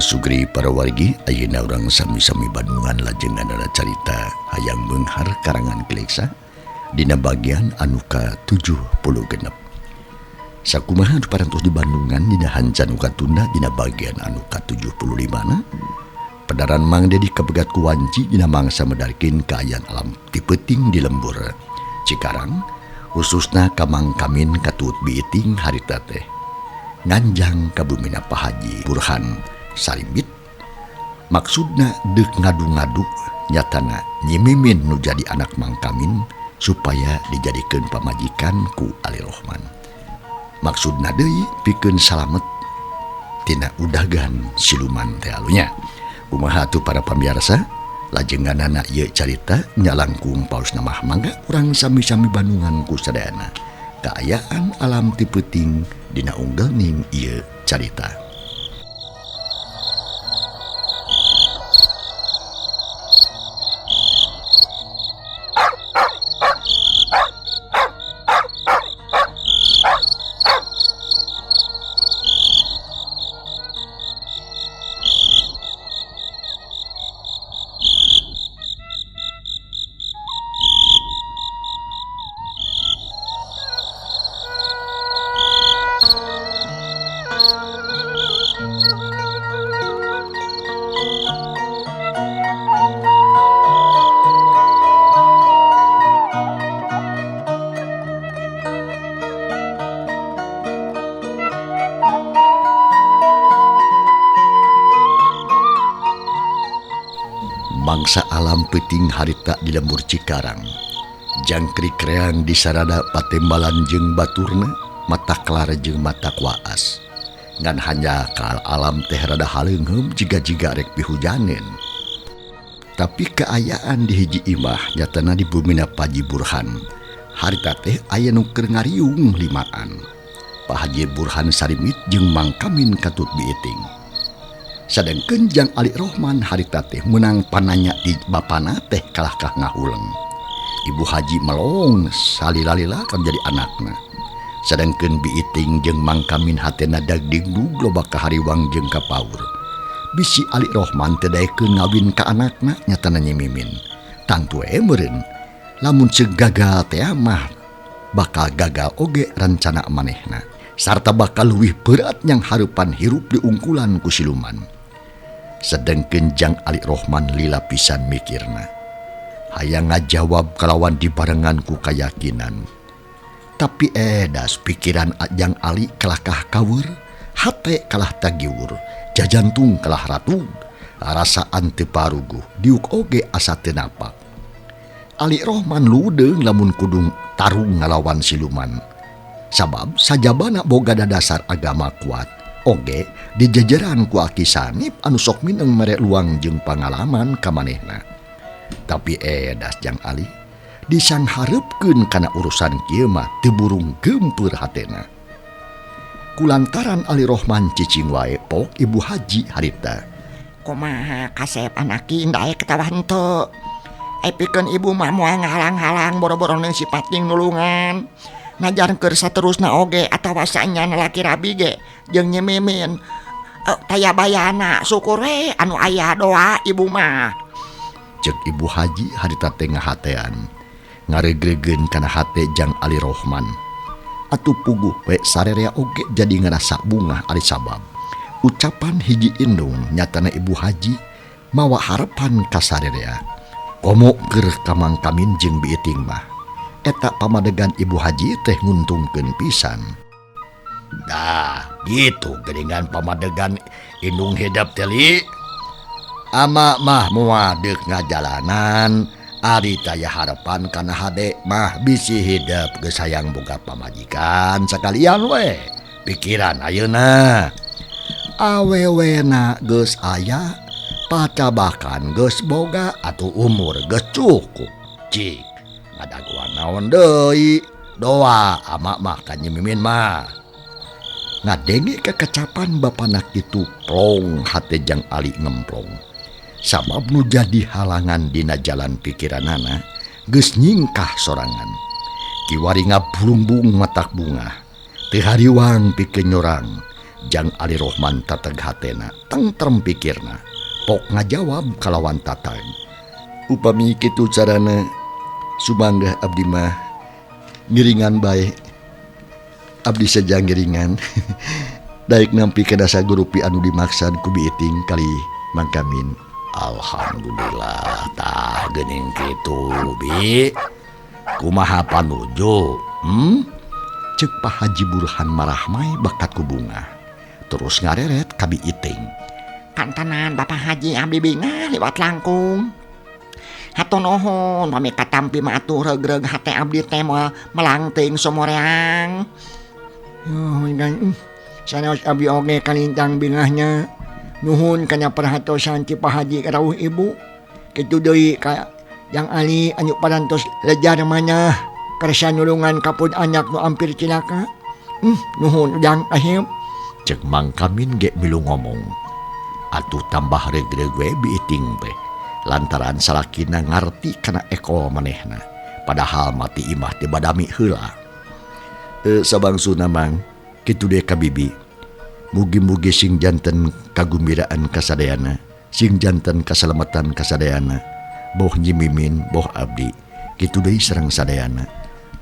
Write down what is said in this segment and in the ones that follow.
Para sugri para wargi ayeuna urang sami-sami Bandungan lajenganana carita hayang beunghar karangan Kileksa dina bagian anu ka-76. Sakumaha parantos di Bandungan dina hanca nu katunda dina bagian anu ka-75 na pedaran Mang Dedi kabegat ku wanci dina mangsa medarkeun kaayaan alam ti peuting di lembur Cikarang khususna ka Mang Kamin katuut biiting harita teh nganjang ka bumina Pak Haji Burhan Sarimbit maksudna deuk ngadu-ngadu nyatana Nyi Mimin nu jadi anak Mang Kamin supaya dijadikeun pamajikan ku Ali Rohman. Maksudna deui pikeun salamet tina udagan siluman teh alunya. Kumaha atuh para pamiarsa lajenganana ieu carita nya langkung paosna mah mangga urang sami-sami bandungan ku sadayana. Kaayaan alam ti peuting dina unggelning ieu carita. Mangsa alam peuting harita di lembur Cikarang. Jangkrik reang disarada patembalan jeung baturna, mata kelar jeung mata kuaas. Ngan hanya kaal alam teh rada haleungheum jiga-jiga rek pihujaneun. Tapi kaayaan di hiji imah nyatana di bumina Pak Haji Burhan. Harita teh aya nu keur ngariung limaan. Pak Haji Burhan Sarimit jeung Mang Kamin katut biiting. Sadengkeun jang Ali Rohman harita teh meunang pananya di bapana teh kalahkah ngahuleng. Ibu Haji melong salila-lila kan jadi anakna. Sadengkeun biiting jeung Mang Kamin hatena dagdingdug loba kahariwang jeung kapaur. Bisi Ali Rohman teu daekeun ngawin ka anakna nyatana Nyi Mimin. Tangtu we meureun lamun ceuk gagal teh mah bakal gagal oge rencana manehna. Sarta bakal leuwih berat yang hareupan hirup diungkulan ku siluman. Sedengkeun jang Ali Rohman lila pisan mikirna. Hayang ngajawab kalawan dibarengan ku kayakinan. Tapi edas pikiran jang Ali kalahkah kawur, hate kalah tagiwur, jajantung kalah ratug, rasaan teu paruguh, diuk oge asa teu napak. Ali Rohman ludeung lamun kudung tarung ngalawan siluman. Sabab sajabana boga dasar agama kuat oge dijejeran ku Aki Sanip anu sok mineng mere luang jeung pangalaman ka manehna. Tapi edas jang Ali disanghareupkeun kana urusan kieu mah teu burung geumpeur hatena. Kulantaran Ali Rohman cicing wae pok Ibu Haji harita. Kumaha kasep anak indah katawa henteu. Ai pikeun ibu mah moal ngahalang-halang boro-boro neung sifat jeung nulungan. Najar keur saterusna oge atawa sanyana laki rabi ge jeung Nyi Mimin. Taya bayana syukur we anu aya doa ibu mah. Ceuk Ibu Haji harita teh ngahatean. Ngaregregeun kana hate jang Ali Rohman. Atuh puguh we sarerea oge jadi ngarasa bungah ari sabab. Ucapan hiji indung nyatana Ibu Haji mawa harepan ka sarerea. Komo keur ka Mang Kamin jeung biiting mah. Eta pamadegan Ibu Haji teh nguntungkeun pisan. Dah, gitu geuningan pamadegan indung hidep teh li. Ama mah moal deuk ngajalanan, ari taya harepan kana hade mah bisi hidep geus hayang boga pamajikan sakalian we. Pikiran ayeuna. Awewena geus aya, pacabakan geus boga atuh umur geus cukup. Cik. Adaguan naon deui doa ama mah ka Nyi Mimin mah. Ngadenge kekecapan bapana kitu plong hate jang Ali ngemplong. Sabab nu jadi halangan dina jalan pikiranana geus nyingkah sorangan. Kiwari ngabulumbung matak bungah, teu hariwang pikeun nyorang, Jang Ali Rohman tateg hatena tentrem pikirna pok ngajawab kalawan tatag. Upami kitu carana sumangga abdi mah ngiringan bae. Abdi seja ngiringan. Daek nampi kana sagurupi anu dimaksad ku Biiting kali Mangkamin. Alhamdulillah tah geuning kitu bi. Kumaha panuju? Ceuk Pak Haji Burhan marahmai bakat ku bunga. Terus ngareret ka Biiting. Kantenan Bapak Haji abdi bingah liwat langkung. Hatur nuhun pami katampi mah atuh reug-reug hate abdi teh moal melangting somoreang. Sanaos abdi oge kalintang bingahnya. Nuhun kana perhatosan ti Pak Haji rawuh ibu. Kitu deui ka Jang Ali anu parantos lejar manah karsa nulungan kapun anak nu ampir cilaka. Nuhun Ujang Ahim. Cek Mang Kamin ge milu ngomong. Atuh tambah reug-reug we Biiting teh. Lantaran salakina ngarti kana ekol manehna. Padahal mati imah teh badami heula. Sabangsuna Mang, kitu deui ka bibi. Mugi-mugi sing janten kagumbiraan kasadayana, sing janten kasalamatan kasadayana. Boh Nyi Mimin, boh abdi, kitu deui sareng sadayana.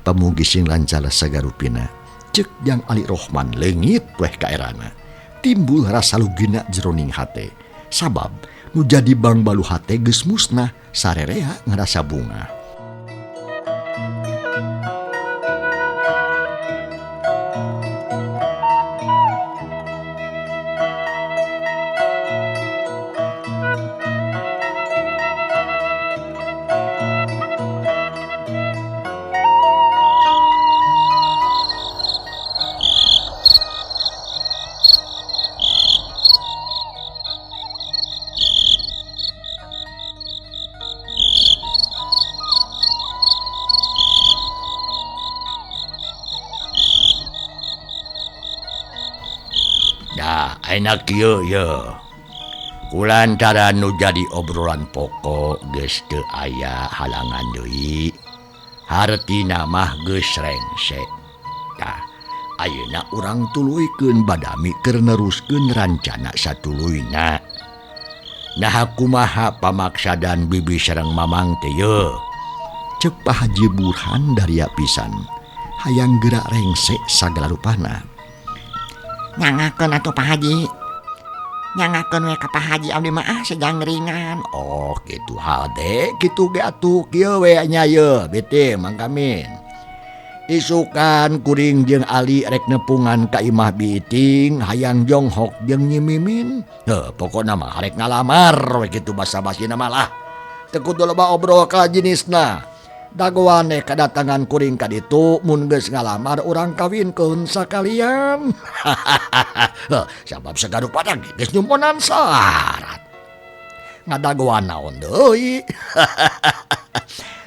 Pamugi sing lancar sagarupina. Ceuk Jang Ali Rohman leungit weh kaerana. Timbul rasa lugina jeroning hate. Sabab nu jadi bangbalu hate geus musnah, sarerea ngarasa bunga. Enak kieu ye. Kulantaran nu jadi obrolan pokok geus teu aya halangan deui. Hartina mah geus rengse. Tah, ayeuna urang tuluykeun badami keur neruskeun rancana satuluyna. Naha kumaha pamaksadan bibi sareng mamang teh ye? Ceuk Pak Haji Burhan daria pisan. Hayang geura rengse sagala rupana. Nyangakeun atuh Pak Haji. Nyangakeun we ka Pak Haji abdi mah sejang ringan. Oh kitu hade kitu ge atuh kieu we nya ye bete Mang Kamin. Isukan kuring jeung Ali rek nepungan ka imah Biiting hayang jonghok jeung Nyi Mimin. Heuh pokona mah rek ngalamar we kitu basa-basina mah lah. Teu kudu loba obrol ka jenisna. Dagoane kadatangan kuring ka ditu mun geus ngalamar urang kawinkeun sakalian. Sabab sagarupada geus nyumponan syarat. Ngadagoan naon deui.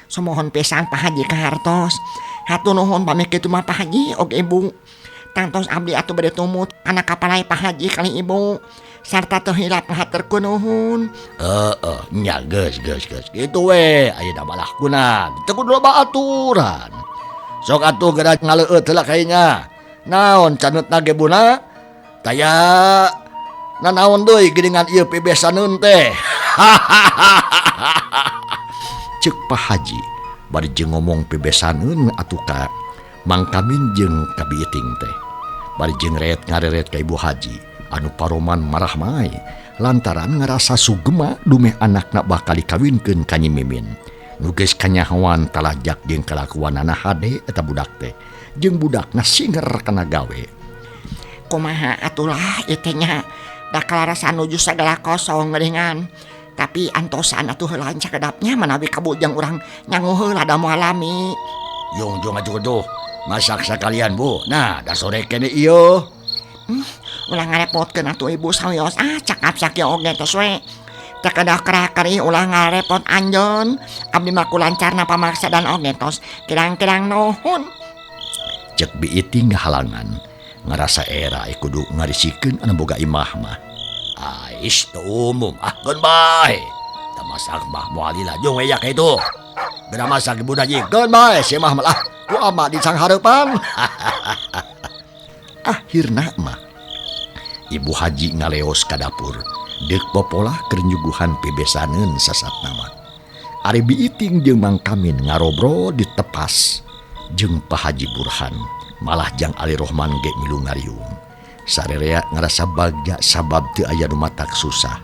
Sumohon pisan Pak Haji kahartos. Hatur nuhun pami kitu mah Pak Haji oge Ibu. Tangtos abdi atuh bade tumut kana kapalai Pak Haji kali Ibu. Sarta teu hilap ngahaturkeun nuhun. Heeh, nya geus geus geus. Kitu we, ayeuna malah kunan. Teu kudu loba aturan. Sok atuh geura ngaleueut heula kayanya. Naon caneutna ge buna? Taya nanaon deui geuningan ieu pibesaneun teh. Ceuk Pak Haji bari jeung ngomong pibesaneun atuh ka Mang Kamin jeung ka Biiting teh. Bari jeung reet ngareret ka Ibu Haji. Anu paroman marah mai lantaran ngarasa sugema dumeh anakna bakal dikawinkeun ka Nyi Mimin. Nu geus kanyahoan talajak jeung kalakuanana hade eta budak teh jeung budakna singer kana gawe. Kumaha atulah ieu teh nya da kalarasa nuju sagala kosong geuningan. Tapi antosan atuh heula cakedapnya manawi kabujang urang nyangu heula da moal lami. Yung jung atuh masak sakalian Bu. Nah, da sore kene ieu. Ulah ngarepotkeun atuh ibu sawios ah cakap sakieu oge tos we. Teu kedah kerak-kerih ulah ngarepot anjeun. Abdi mah kulancarna pamaksa dan oge tos kirang-kirang nuhun. Cek Biiting ngahalangan ngarasa era kudu ngarisikeun anu boga imah mah. Ais teu umum ah keun bae. Teu masak mah moal lila jung we yak itu. Geura masak ibu haji keun bae si mah malah ku ama di sanghareupan. Akhirna mah Ibu Haji ngaleos ka dapur deuk popolah keur nyuguhan pibesaneun sasatna mah. Ari Biiting jeung Mang Kamin ngarobrol ditepas jeung Pak Haji Burhan, malah Jang Ali Rohman ge milu ngariung. Sarerea ngarasa bagja sabab teu aya nu matak susah.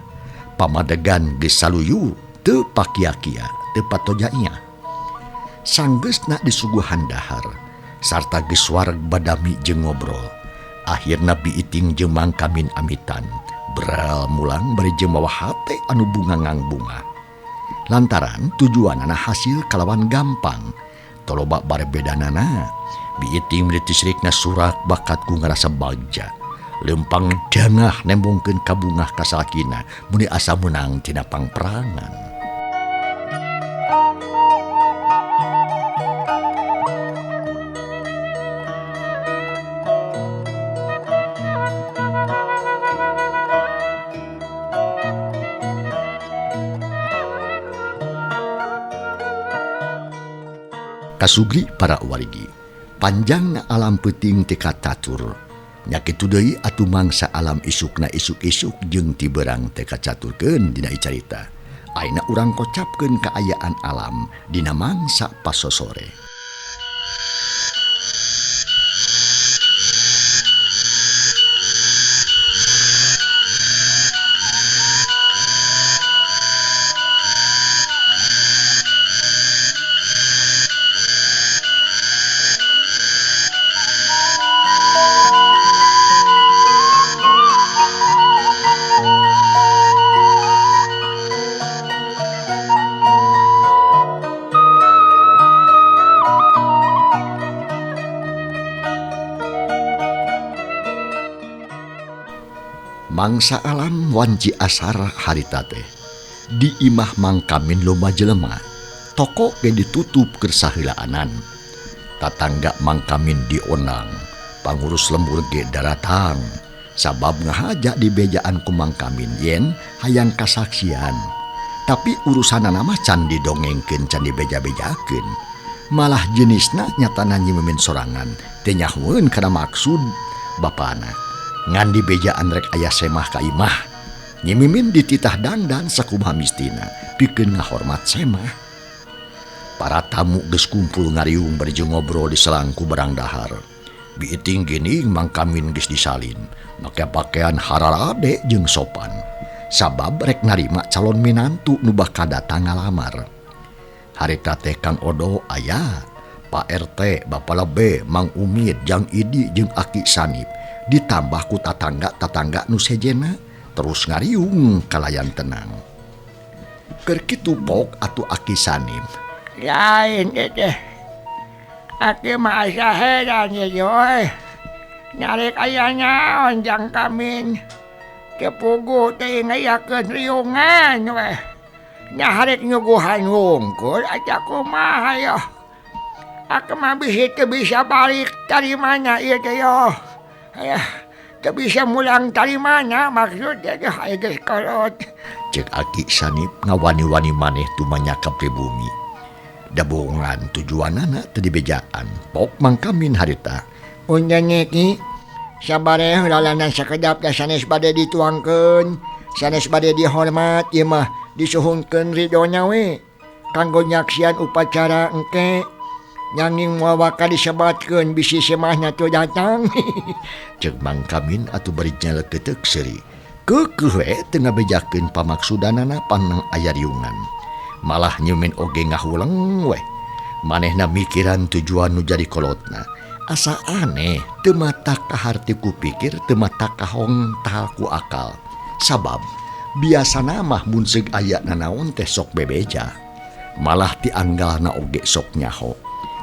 Pamadegan geus saluyu teu pakia-kia, teu patoja-nya. Sanggeusna disuguhan dahar sarta geus wareg badami jeung ngobrol. Akhirna Biiting jeung Mang Kamin amitan, beral mulang bari jeung mawa hate anu bunga ngangbunga. Lantaran tujuanana hasil kalawan gampang, toloba barbedanana. Biiting melitisrikna surak bakat ku ngarasa bagja. Lempang dangah nembongkeun kabungah kasalakina muni asa meunang tina pangperangan. Kasugri para wargi, panjangna alam peuting teu katatur. Nya kitu deui atuh mangsa alam isukna isuk-isuk jeung ti beurang teu kacaturkeun dina carita. Ayeuna urang kocapkeun kaayaan alam dina mangsa pasosore. Mangsa alam wanci asar harita teh. Di imah Mang Kamin loba jelema, toko ge ditutup keur saheulaanan. Tatangga Mang Kamin dionang, pangurus lembur ge daratang. Sabab ngahaja di bejaan ku Mang Kamin yen hayang kasaksian. Tapi urusanana mah can didongengkeun, can dibeja-bejakeun. Malah jenisna nyatana Nyi Mimin sorangan, teu nyahoeun kana maksud bapana. Ngan di bejaan rek aya semah ka imah. Nyi Mimin dititah dangdan sakumaha mistina pikeun ngahormat semah. Para tamu geus kumpul ngariung bari jeung ngobrol di selangku barang dahar. Biiting geuning Mang Kamin geus disalin, make pakaian hararade jeung sopan. Sabab rek narima calon minantu nu bakal datang ngalamar. Harita teh Kang Odo aya, Pak RT, Bapak Lebe, Mang Umid, Jang Idi jeung Aki Sanip. Ditambah ku tatangga-tatangga nu sejena terus ngariung kalayan tenang. Keur kitu pok atuh Aki Sanip. Lain teh. Aki mah asa heran ye euy. Nyarek aya naon Jang Kamin. Teu puguh teh ngayakeun riungan we. Nya harek nyuguhan wungkul aja kumaha yo. Aki mah bisi teu bisa balik dari mana ieu teh yo. Ayah, teu bisa mulang dari mana maksudnya teh aya geus kolot. Cek Aki Sanip ngawani-wani maneh tumanya ka pribumi. Dabongan tujuanana teu dibejaan. Pok Mang Kamin harita. Unjana ki sabare lalana sakedap da sanes bade dituangkeun, sanes bade dihormat ieu mah disuhunkeun ridona we. Kanggo nyaksian upacara engke. Nanging moal bakal disebatkeun bisi semahna teu datang. Ceuk Mang Kamin atuh bari nyaleukeuteuk seuri. Keukeuh we teu ngabejakeun pamaksudanana panang aya riungan. Malah nyeumin oge ngahuleng we. Manehna mikiran tujuan nu jadi kolotna. Asa aneh teu matak kaharti ku pikir, teu matak kahong tahal ku akal. Sabab biasana mah mun seug aya nanaon teh sok bebeja. Malah tianggalna oge sok nyaho.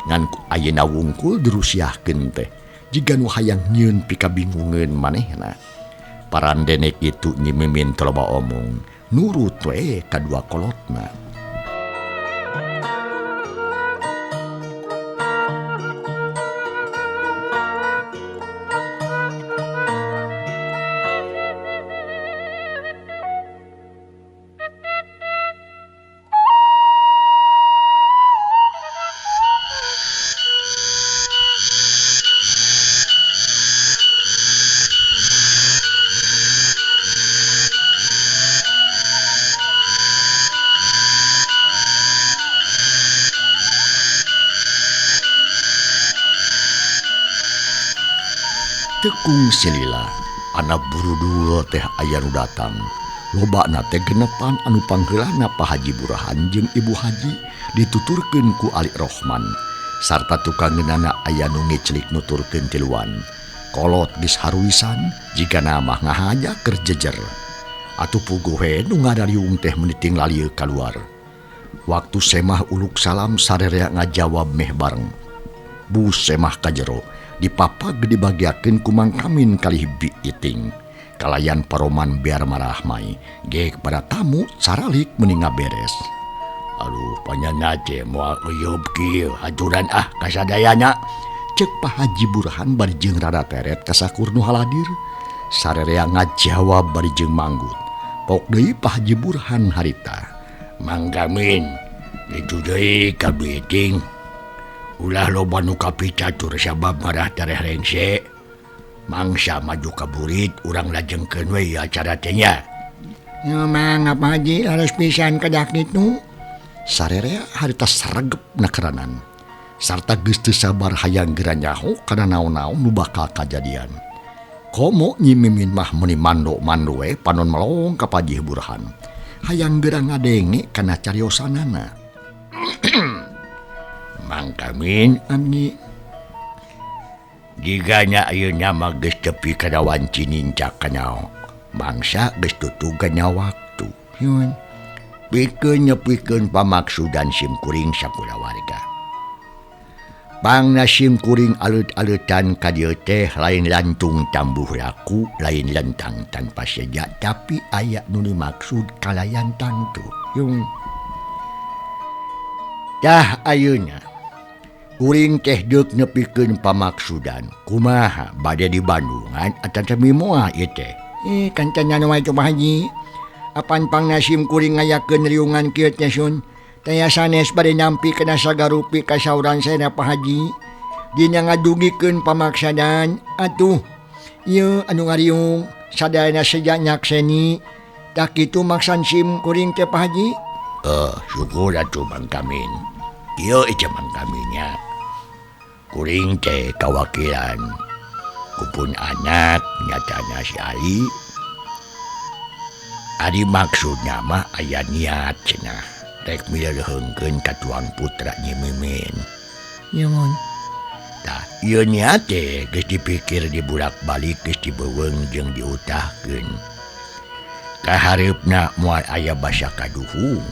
Ngan ayeuna wungkul dirusiahkeun teh jiga nu hayang nyieun pikabingungeun manehna. Parandene kitu Nyi Mimin teu loba omong, nurut we kadua kolotna. Teu kungsi lila anak burudul teh aya nu datang. Lobana teh genepan anu pangheulana Pak Haji Burhan jeung Ibu Haji dituturkeun ku Ali Rohman sarta tukang ngeunana aya nu ngiclik nuturkeun tiluan. Kolot geus haruisan jigana mah ngahaja keur jejer. Atuh puguh we nu ngadariung teh meniting lalieu kaluar. Waktu semah uluk salam sarerea ngajawab meh bareng. Bu semah kajero dipapag dibagiakeun ku Mang Kamin kalih Bi Iting. Kalayan paroman biar marahmai gek pada tamu saralik meni ngaberes. Aduh panyana teh moal uyub kieu aturan ah kasadayana. Cek Pak Haji Burhan bari jeung rada teret ka sakur nu haladir. Sarerea ngajawab bari jeung manggut. Pok deui Pak Haji Burhan harita. Mang Kamin ditu deui ka Bi Iting. Ulah loba nu kapicatur sabab marah tereh rengse. Mangsa maju ka burit urang lajengkeun we acara teh nya. Ya mang apa haji harus pisan kedak kitu. Sarerea harita sregep nakeranan. Sarta geus teu sabar hayang geura nyaho kana naon-naon nu bakal kajadian. Komo Nyi Mimin mah meuni mando-mando we panon melong ka Pak Haji Burhan. Hayang geura ngadenge kana cariosanana. Mang Kamin abdi jigana ayeuna mah geus tepi kana wanci nincak kana mangsa geus tutugan waktu. Yun. Pikeun nyepikeun pamaksudan sim kuring sakulawarga. Pangna sim kuring alut-alutan ka dieu teh lain lantung tambuh laku, lain lentang tanpa seja, tapi aya nu dimaksud kalayan tangtu. Yun. Tah ayeuna kuring teh deuk nepikeun pamaksudan kumaha bade di Bandungan atawa moal ieu teh. Kancan wae coba haji. Apan pangna sim kuring ngayakeun riungan kieu teh sun. Taya sanes bade nampi kana sagarupi kasauran saena Pak Haji. Dina ngadugikeun pamaksadan atuh ieu anu ngariung sadayana seja nyakseni. Tah kitu maksan sim kuring teh Pak Haji. Syukur atuh Mang Kamin. Ieu ieu Mang Kaminnya. Kuring teh kawakilan kupun anak nyatana si Ali. Ari maksudna mah aya niat cenah rek mileuheungkeun ka tuang putra Nyi Mimin. Nyumun. Tah ieu niat teh geus dipikir dibulak-balik geus dibeuweung jeung diutahkeun. Kahareupna moal aya basa kaduhung.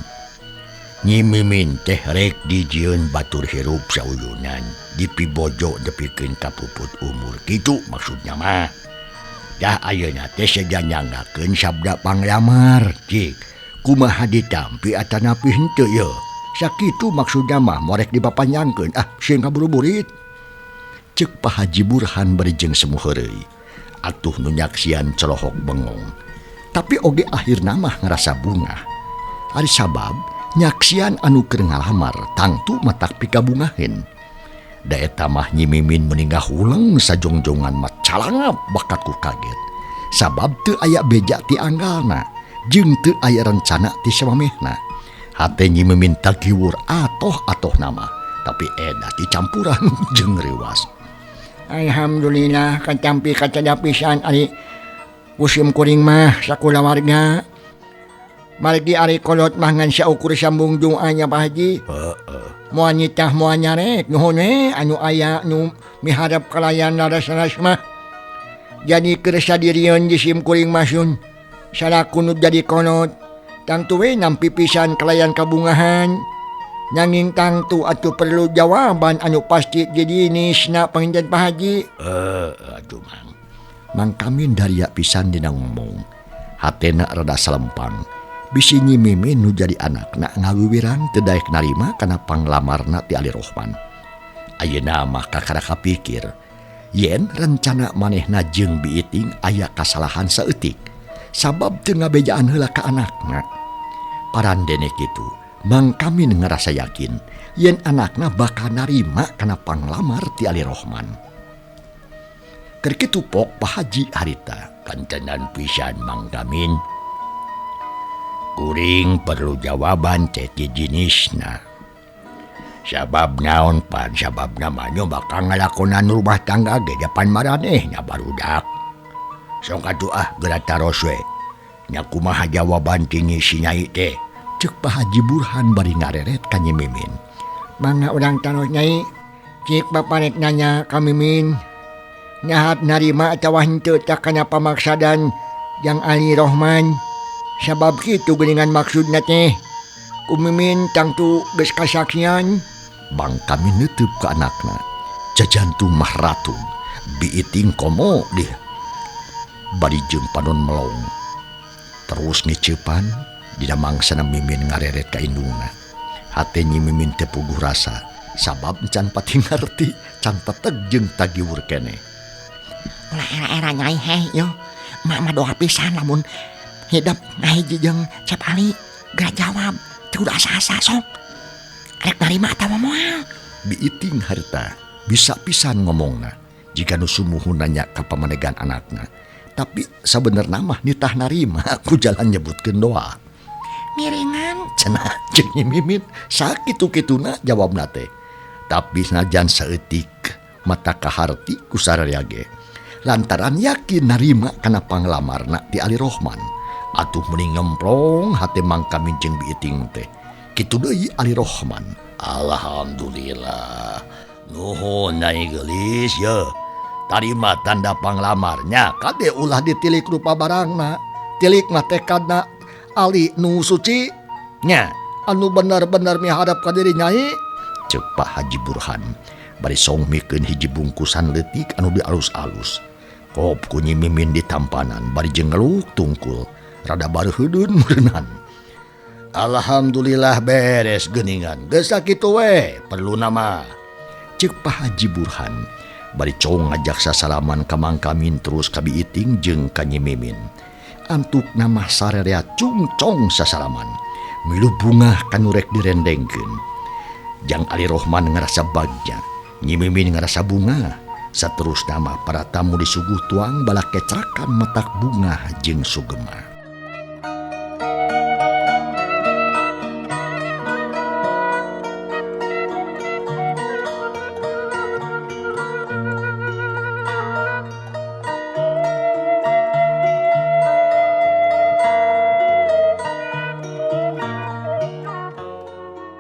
Nyi Mimin teh rek dijieun batur hirup sauyunan dipibojo depikeun ka puput umur kitu maksudna mah. Dah ayeuna teh seja nyanggakeun sabda panglamar cik kumaha ditampi atanapi henteu ye. Sakitu maksudna mah morek dipapanjangkeun ah sieun kaburu-burit. Cek Pak Haji Burhan bari jeung semu heureuy. Atuh nu nyaksian colohok bengong. Tapi oge akhirna mah ngarasa bungah. Ari sabab nyaksian anu keur ngalamar tangtu matak pikabungaheun. Da eta mah Nyi Mimin meuni ngahuleng sajongjongan mah calangap bakat ku kaget. Sabab teu aya beja ti anggalna jeung teu aya rencana ti samamehna. Hate Nyi Mimin tagiwur atoh-atoh nama, tapi edah dicampuran jeung reuwas. Alhamdulillah katampi kacada pisan ari musim kuring mah sakulawarga. Margi ari kolot mah ngan saukur sambung doanya Pak Haji. Heeh. Moal nitah moal nyarek nuhun we anu aya nu miharep kalayan laras-laras mah. Jadi keur sadirieun di sim kuring mah sun. Salaku nu jadi kolot tangtu we nampi pisan kalayan kabungahan. Nanging tangtu atuh perlu jawaban anu pasti jadi nisna panginten Pak Haji. Aduh Mang. Mang Kamin daria pisan dina ngomong. Hatena rada salempang. Bisi Nyi Mimin nu jadi anakna ngawiwirang teu daek narima kana panglamarna ti Ali Rohman. Ayeuna mah kakara kapikir yen rencana manehna jeung Bi Iting aya kasalahan saeutik. Sabab teu ngabejaan heula ka anakna. Parandene kitu, Mang Kamin ngarasa yakin yen anakna bakal narima kana panglamar ti Ali Rohman. Keur kitu pok Pak Haji harita kantenan pisan Mang Kamin. Kuring perlu jawaban teh ti jinisna. Sabab naon pan sababna mah nya bakal ngalakonan rumah tangga ge depan maranehna barudak. Sok atuh ah geura taros we. Nya kumaha jawaban ti si Nyai teh? Ceuk Pak Haji Burhan bari ngareret ka Nyi Mimin. Mangga urang taros Nyai. Cik bapa rek nanya ka Mimin. Nyahat narima atawa henteu tah kana pamaksadan Jang Ali Rohman. Sabab kitu geuningan maksudna teh. Ku Mimin tangtu geus kasaksian. Bang kami nutup ke anakna. Jajantung mah ratun. Biiting komo dih. Bari jeung panon melong. Terus ngiceupan dina mangsana Mimin ngareret ka indungna. Hate Nyi Mimin teu puguh rasa. Sabab can pati ngarti, can teteg jeung tagiwur keneh. Ulah era-era Nyai heh yo. Mak mah doa pisan lamun hidep ngahiji jeung Cep Ali. Geura jawab, teu kudu asa-asa sok. Rek narima atawa moal. Biiting harta bisa pisan ngomongna jika nu sumuhun nanya ka pamanegan anakna. Tapi sabenerna mah nitah narima ku jalan nyebutkeun doa. Miringan cenah jeung Nyi Mimin sakitu-kituna jawabna teh. Tapi sanajan saeutik mata kaharti ku sararea ge. Lantaran yakin narima kana panglamarna ti Ali Rohman. Atuh meuning ngemplong hate mangkamin jeung biiting teh. Kitu deui Ali Rohman. Alhamdulillah. Nuhun Nyai geulis ye. Tarima tanda panglamarnya kade ulah ditilik rupa barangna. Tilik mah tekadna Ali nu suci nya anu bener-bener miharap ka diri Nyai. Ceuk Pak Haji Burhan bari songmikeun hiji bungkusan leutik anu dialus-alus. Kop ku Nyi Mimin ditampanan bari jeung ngeluk tungkul rada bareuheudun meureunnan. Alhamdulillah beres geuningan. Geus sakitu we perluna mah. Ceuk Pak Haji Burhan bari cong ngajak sasalaman ka Mang Kamin terus ka Biiting jeung ka Nyi Mimin. Antukna mah sarerea cungcong sasalaman. Milu bungah kanu rek direndengkeun. Jang Ali Rohman ngarasa bagja, Nyi Mimin ngarasa bungah. Saterusna mah para tamu disuguh tuang balak kecrakan matak bungah jeung sugema.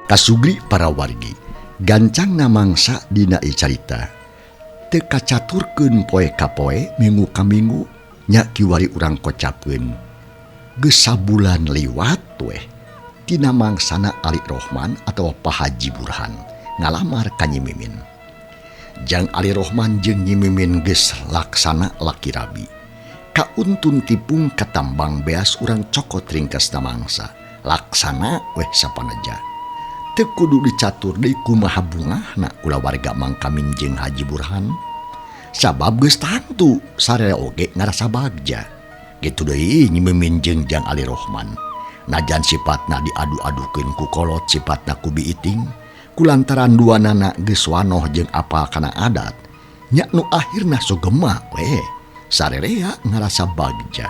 Kasugri para wargi, gancangna mangsa dina ieu carita. Teu kacaturkeun poe ka poe, minggu ka minggu, nya kiwari urang kocapkeun. Geus sabulan liwat weh, tina mangsana Ali Rohman atawa Pak Haji Burhan ngalamar ka Nyi Mimin. Jang Ali Rohman jeung Nyi Mimin geus laksana laki rabi. Kauntun tipung katambang beas urang cokot ringkasna mangsa, laksana weh sapaneja. Teu kudu dicatur deui kumaha bungahna kulawarga Mang Kamin jeung Haji Burhan. Sabab geus tangtu sararea oge ngarasa bagja. Kitu deui Nyi Mimin jeung Jang Ali Rohman. Najan sipatna diadu-adukeun ku kolot sipatna ku biiting, kulantaran duanana geus wanoh jeung apal kana adat, nya nu akhirna sugema we sarerea ngarasa bagja.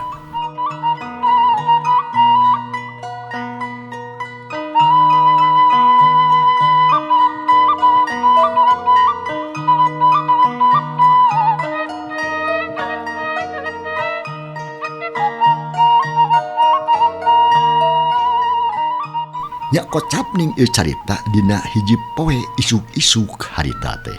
Nya kocap ning ieu carita dina hiji poe isuk-isuk harita teh.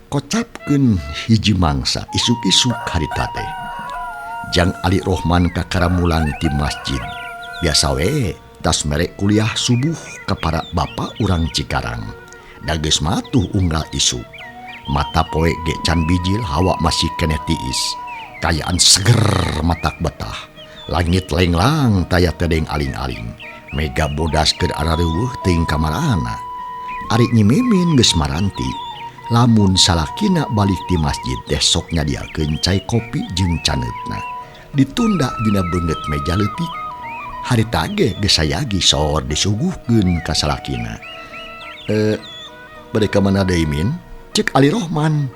Kocapkeun hiji mangsa isuk-isuk harita teh. Jang Ali Rohman kakara mulang ti masjid. Biasa we tas mere kuliah subuh ka para bapa urang Cikarang. Da geus matuh unggal isuk. Mata poe ge can bijil, hawa masih keneh tiis. Kayaan seger matak betah. Langit lenglang taya tedeng aling-aling. Mega bodas keur arareuweuh teuing kamarana. Ari Nyi Mimin geus maranti. Lamun salakina balik di masjid teh sok nyadiakeun cai kopi jeung caneutna. Ditunda dina beungeut meja leutik. Harita ge geus sayagi sor disuguhkeun ka salakina. Bade ka mana deui Min? Cek Ali Rohman.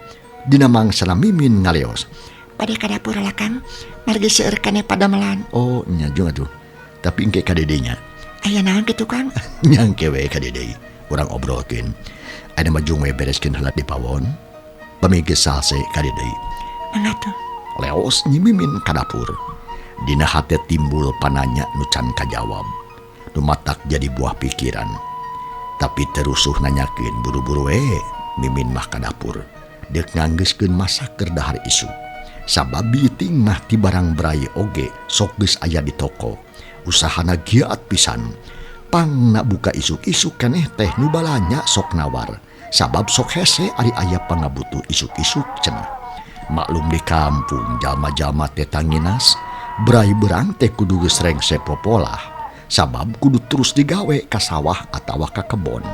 Dina mangsana Mimin ngaleos. Bade ka dapur lah Kang. Margi seueur keneh padamelan. Oh nya jeung atuh. Tapi engke ka dedenya. Aya naon kitu Kang? Nya engke we ka dede. Urang obrolkeun. Ayeuna mah jung we bereskeun heula di pawon. Pami geus salse ka dede. Mangga tuh. Leos Nyi Mimin ka dapur. Dina hate timbul pananya nu can kajawab. Nu matak jadi buah pikiran. Tapi terusuh nanyakeun buru-buru we Mimin mah ka dapur. Deuk nganggeuskeun masak keur dahar isuk. Sabab bieuting mah ti barang brai oge sok geus aya di toko. Usahana giat pisan. Pangna buka isuk-isuk keneh teh nu balanya sok nawar. Sabab sok hese ari aya pangabutuh isuk-isuk cenah. Maklum di kampung jalma-jalma teh tanginas, brai berang teh kudu geus rengse popolah. Sabab kudu terus digawe ka sawah atawa ka kebon.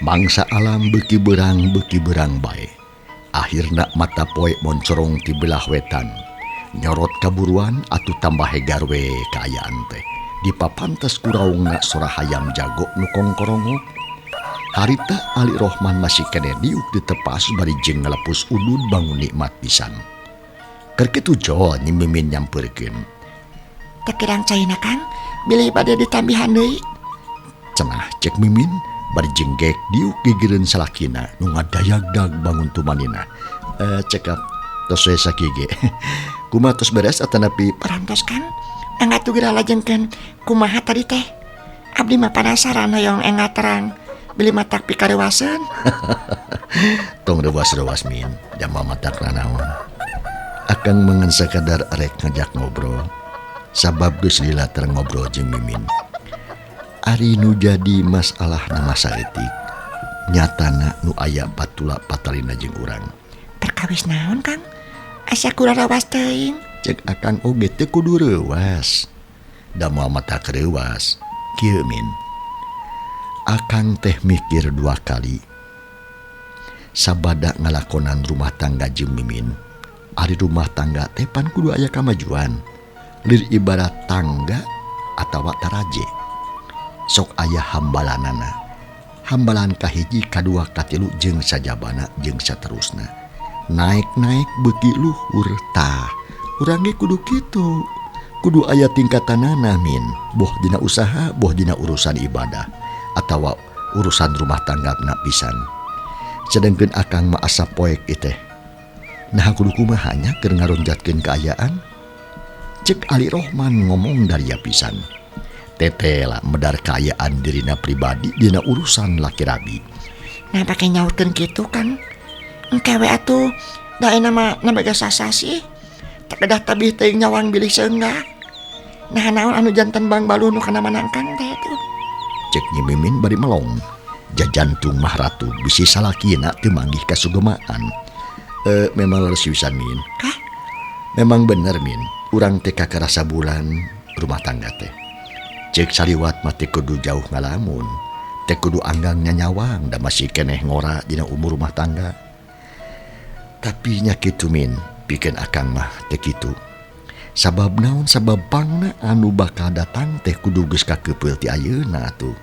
Mangsa alam beuki berang bae. Akhirna mata poe moncorong ti belah wetan. Nyorot kaburuan atuh tambah hegar we kaayaan teh. Dipapantes kuraungna sora hayam jago nu kongkorongok. Harita Ali Rohman masih keneh diuk ditepas bari jeung ngalepus udud bangun nikmat pisan. Keur kitu jol Nyi Mimin nyampeurkeun. Teu kirang caina Kang, bilih bade ditambihan deui. Cenah cek Mimin bari jenggek diuk gigireun salakina nu ngadayagdag bangun tumanina. Cekap tos we sakieu ge. Kumaha tos beres atanapi parantos Kang? Engga tuh geura lajengkeun kumaha tadi teh? Abdi mah panasaran hoyong engga terang. Bilih matak pikarewaseun. Tong reuwas-reuwas Min, jama matak nanaon. Akang mengen sakadar rek ngajak ngobrol. Sabab geus lila terang ngobrol jeung Mimin. Ari nu jadi masalah nama saeutik nyatana nu aya patula patalina jeung urang. Perkawis naon Kang? Asa kurang rawas teuing. Cek akang oge teu kudu reuwas. Da moal matak reuwas. Kieu Min. Akang teh mikir dua kali. Sabada ngalakonan rumah tangga jeung Mimin. Ari rumah tangga teh pan kudu aya kamajuan. Lir ibarat tangga atawa taraje. Sok aya hambalanana. Hambalan kahiji, kadua, katilu jeung sajabana jeung saterusna. Naik-naik beuki luhur tah. Urang ge kudu kitu. Kudu aya tingkatanana Min. Boh dina usaha, boh dina urusan ibadah atawa urusan rumah tangga na pisan. Sedengkeun akang mah asa poek ieu teh. Nah kudu kumaha nya keur ngaronjatkeun kaayaan? Cek Ali Rohman ngomong daria pisan. Tetela medar kaayaan dirina pribadi dina urusan laki rabi. Nah pake nyaurkeun kitu Kang. Engke we atuh da ayeuna mah nembe geus sasasih. Teu kedah tebih teuing nyawang bilih seunggah. Nah naon anu janten bangbaluh nu kana manangkang teh atuh. Cek Nyi Mimin bari melong. Jajantung mah ratu bisi salakina teu manggih kasugemaan. Memang leres pisan Min. Kah? Memang bener Min. Urang teh kakarasa bulan rumah tangga teh. Cek saliwat mah teh kudu jauh ngalamun. Teh kudu anggang nyanyawang da masih keneh ngora dina umur rumah tangga. Tapi nya kitu Min, pikeun akang mah teh kitu. Sabab naon sabab pangna anu bakal datang teh kudu geus kakeupeuh ti ayeuna atuh.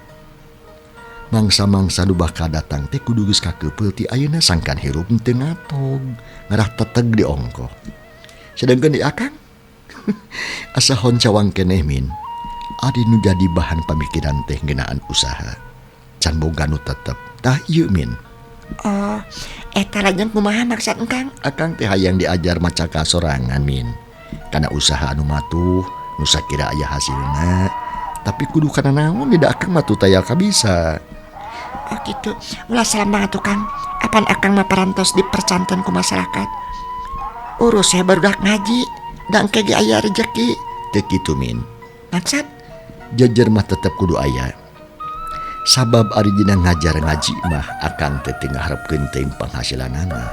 Mangsa-mangsa nu bakal datang teh kudu geus kakeupeuh ti ayeuna sangkan hirup teu ngatog, ngarah teteg di ongkoh. Sedengkeun di akang asa honcawang keneh Min. Ari nu jadi bahan pamikiran teh ngeunaan usaha. Can boga nu tetep. Tah ieu Min. Oh, eta lajeng kumaha maksud Kang? Akang teh hayang diajar maca sorangan Min. Kana usaha anu matuh, nu sakira aya hasilna, tapi kudu kana naon tidak akang mah teu taya kabisa. Oh gitu. Ulah salambang atuh Kang. Apan akang mah parantos dipercanten ku masyarakat. Urus saya barudak ngaji, da engke ge aya rejeki. Teu kitu Min. Maksud? Jejer mah tetep kudu aya. Sabab ari dina ngajar ngaji mah akang teh teu ngaharepkeun teuing panghasilanana.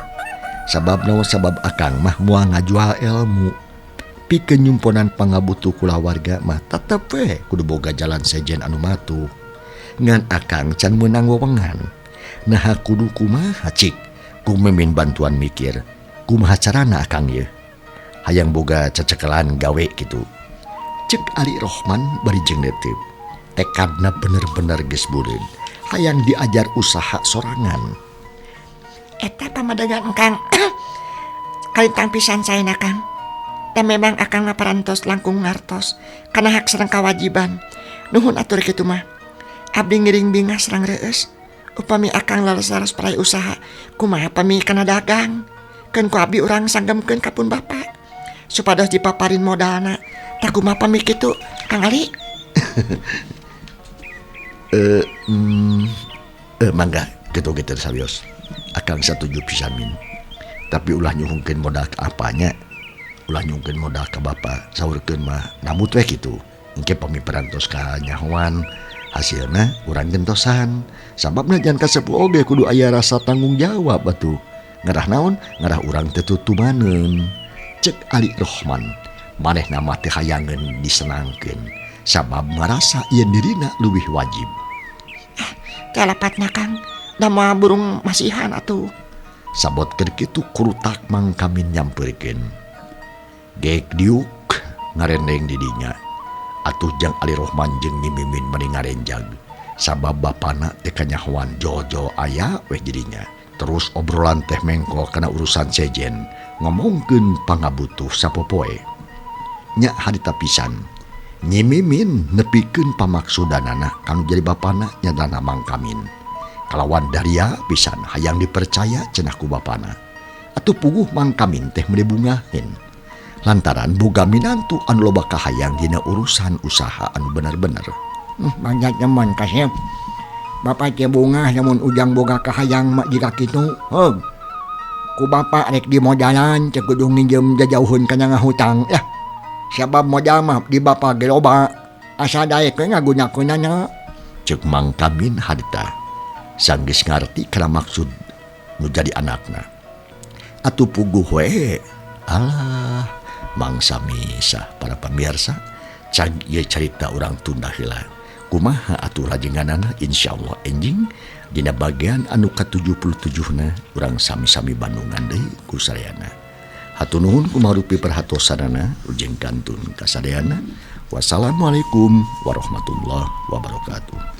Sabab naon sabab akang mah moal ngajual ilmu. Pikeun nyumponan pangabutuh kulawarga mah tetep we kudu boga jalan sejen anu matuh. Ngan akang can meunang wewengan. Naha kudu kumaha cik? Ku Mimin bantuan mikir. Kumaha carana akang yeuh? Hayang boga cecekelan gawe kitu. Cek Ali Rohman bari jeung neuteup. Tekadna bener-bener geus buleud. Hayang diajar usaha sorangan. Eta pamadegan Kang. Kalintang pisan saena Kang. Da memang akang mah parantos langkung ngartos kana hak sareng kawajiban. Nuhun atur kitu mah. Abdi ngiring bingah sareng reueus. Upami akang leres-leres parai usaha, kumaha pami kana dagang? Keun ku abdi urang sanggemkeun ka pun bapa. Supados dipaparin modalna. Tah kumaha pami kitu, Kang Ali? Mangga kitu ge teu sawios. Akang satuju pisan Min. Tapi ulah nyuhungkeun modal ka apanya. Ulah nyuhungkeun modal ka bapa. Saurkeun mah nambut we kitu. Engke pami parantos ka nyahoan hasilna urang gentosan. Sababna jangan kasepuh oge kudu aya rasa tanggung jawab atuh. Ngarah naon? Ngarah urang teu tutumaneun. Cek Ali Rohman, manehna mah teu hayangeun disenangkeun. Sabab ngarasa yen dirina leuwih wajib. Teh lepatna Kang, da moal burung masihan atuh. Sabot keur kitu kurutak Mang Kamin nyampeurkeun. Gek diuk ngarendeng di dinya. Atuh jang Ali Rohman jeung Nyi Mimin meni ngarenjag. Sabab bapana teh kanyahoan jojo aya weh jadinya. Terus obrolan teh mengkol kana urusan sejen, ngomongkeun pangabutuh sapopoe. Nya harita pisan. Nyi Mimin nepikeun pamaksudanana kanu jadi bapana nyadana Mang Kamin. Kalawan daria pisan hayang dipercaya cenah ku bapana. Atuh puguh Mang Kamin teh meuni bungaheun. Lantaran boga minantu anu loba kahayang dina urusan usaha anu bener-bener. Banyak nyaman kasep. Bapak teh bungah lamun ujang boga kahayang mak jika kitu. Heug. Ku bapak rek di modalan teh kudu nginjem jajauheun kana ngahutang. Lah, sabab modal mah di bapak ge loba. Asa daek we ngagunakeunana. Ceuk Mang Kamin harita. Sanggeus ngarti kana maksud nu jadi anakna. Atuh puguh we. Alah, mangsa misah para pamirsa, cag ieu carita urang tunda heula. Kumaha atuh rajenganana insyaallah enjing dina bagian anu ka-77na urang sami-sami bandungan deui ku sadayana. Hatur nuhun kumarupi perhatosanana ujeng kantun kasadayana. Wassalamualaikum warahmatullahi wabarakatuh.